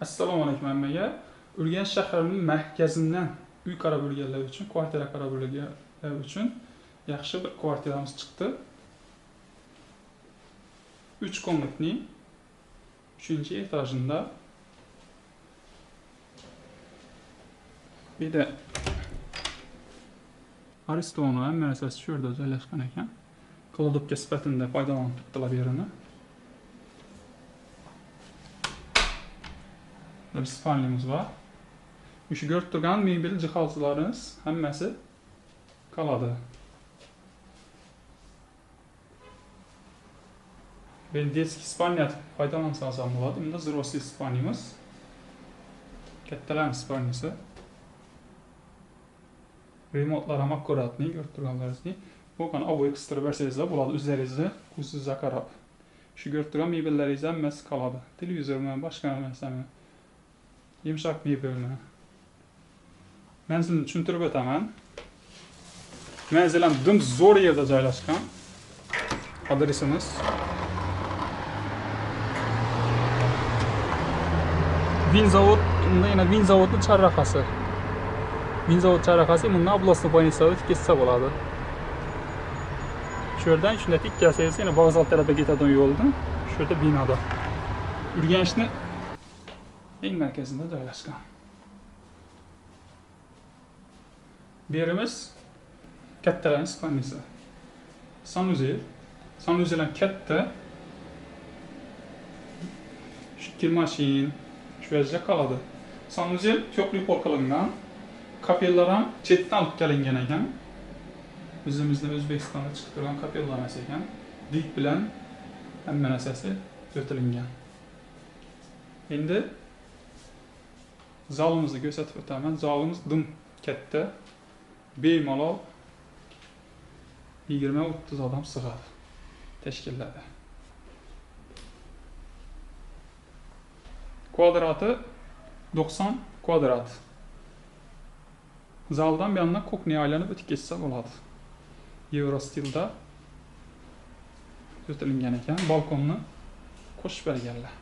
Assalomu alaykum hammaga. Urganch shahrining markazidan uy qarab yurganlar uchun, kvartira qarab yurganlar uchun yaxshi bir kvartiramiz chiqdi. 3 komnatli 3-etajında bir de Aristonu hamma narsasi shu yerda joylashgan ekan. Kladovka sifatida foydalanib turibdilar bu yerini. Bir spalnimiz var. Shu ko'rib turgan mebel jihozlarimiz hammasi qoladi. Ben детский спальня foydalansangiz ham bo'ladi. Bunda взрослый spalnimiz. Kattalarning spalnisi. Remontlar ham akkuratniy, ko'rib turganlaringizdek. Bu qani oboy qistirib bersangizlar bo'ladi, o'zlaringizni ko'zingizga qarab. Shu ko'rib turgan mebellaringiz hammasi qoladi. Televizormi, boshqa narsami, yumshoq mebelmi. Manzilni tushuntirib o'taman. Manzil ham dim zo'r yerda joylashgan. Adresimiz Vinzavod, yana Vinzavodning charraqasi. Vinzavod charraqasi bundan областной больницаga ketsa bo'ladi. Shu yerdan shunday tik kelsangiz, yana vokzal tarafga ketadigan yo'ldan, shu yerda binoda. Urganchni eng markazida joylashgan. Bu yerimiz kattalarning spalnisi. Sanuzel. Sanuzel ham katta. Shu kirmashin shu yerda qoladi. Sanuzel to'pli pol qilingan. Kapellar ham chetdan olib kelingan ekan. O'zimizni O'zbekistonda chiqib turgan kapellar emas ekan. Dik bilan hamma narsasi o'tilingan. Endi zalimizni ko'rsatib o'taman. Zalimiz dim katta. Bemalol 20-30 odam sig'adi. Tashkilladi. Kvadrati 90 kvadrat. Zaldan bir yandan kuxnyaya aylanib o'tib ketsa bo'ladi. Yevro stilda o'tilingan ekan. Balkonni qo'shib berganlar.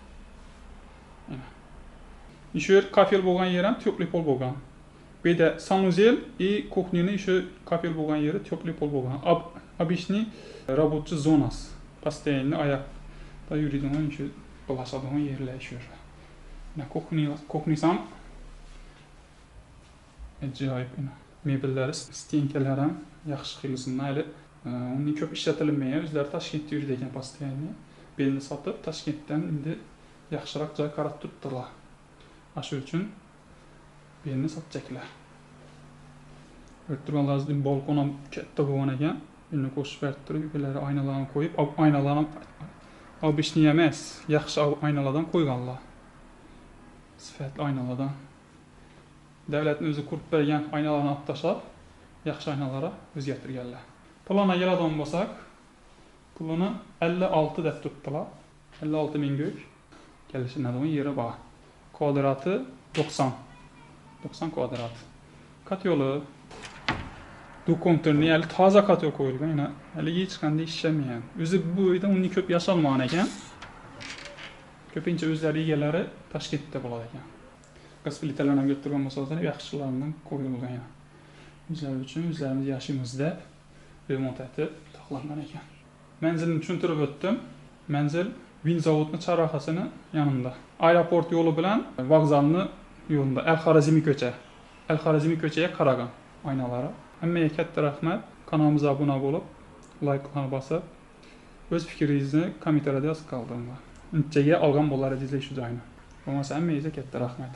Shu yer kafel bo'lgan yer ham tepli pol bo'lgan. Bu yerda sanuzel и kuxnyani shu kafel bo'lgan yeri tepli pol bo'lgan. Обычный рабочий zonasi. Постоянно oyoqda yuradigan shu bo'lashadigan yerlar shu yerda. Mana kuxnyasi ham ajoyib. Mebellari, stenkalar ham yaxshi qilsinlar. Hali uni ko'p ishlatilmagan, o'zlari Toshkentda yurdi ekan постоянно. Belni sotib Toshkentdan endi yaxshiroq joy qarab turibdilar. Shu uchun belni sotjaklar. Ko'rib turganlaringizdek balkon ham katta bo'lgan ekan. Buni qo'shib berib turib, yuqori oynalarni qo'yib, oynalarni обычный emas, yaxshi oynalardan qo'yganlar. Sifatli oynalardan. Davlatning o'zi qurib bergan oynalarni olib tashlab, yaxshi oynalarga o'zgartirganlar. Plana keladigan bo'lsak, pulini 56 deb turibdilar. 56 ming go'k kelishadigan yeri bor. Kvadrati 90. 90 kvadrat. Katyoli dukontorni hali toza katyol qo'yilgan, yana hali hech qanday ishlamagan. O'zi bu uyda undan ko'p yashalmagan ekan. Ko'pincha o'zlari egalari Toshkentda bo'ladi ekan. Gaz plitalarni ham ko'rib turgan bo'lsangiz, yaxshilaridan qo'yilgan. O'zlari uchun o'zlarimiz yashaymiz deb remont etib taxlangan ekan. Manzilni tushuntirib o'tdim. Manzil Vinzavodning charraqasini yanında. Aeroport yo'li bilan vokzalni yo'lida El-Xorazmiy ko'cha. El-Xorazmiy ko'chaga qaragan oynalari. Hammaga katta rahmat. Kanalimizga obuna bo'lib, layklarni bosib, o'z fikringizni kommentariyada yozib qoldiringlar. Unchaga olgan bo'lar edingiz shu joyni. Bo'lmasa hammangizga katta rahmat.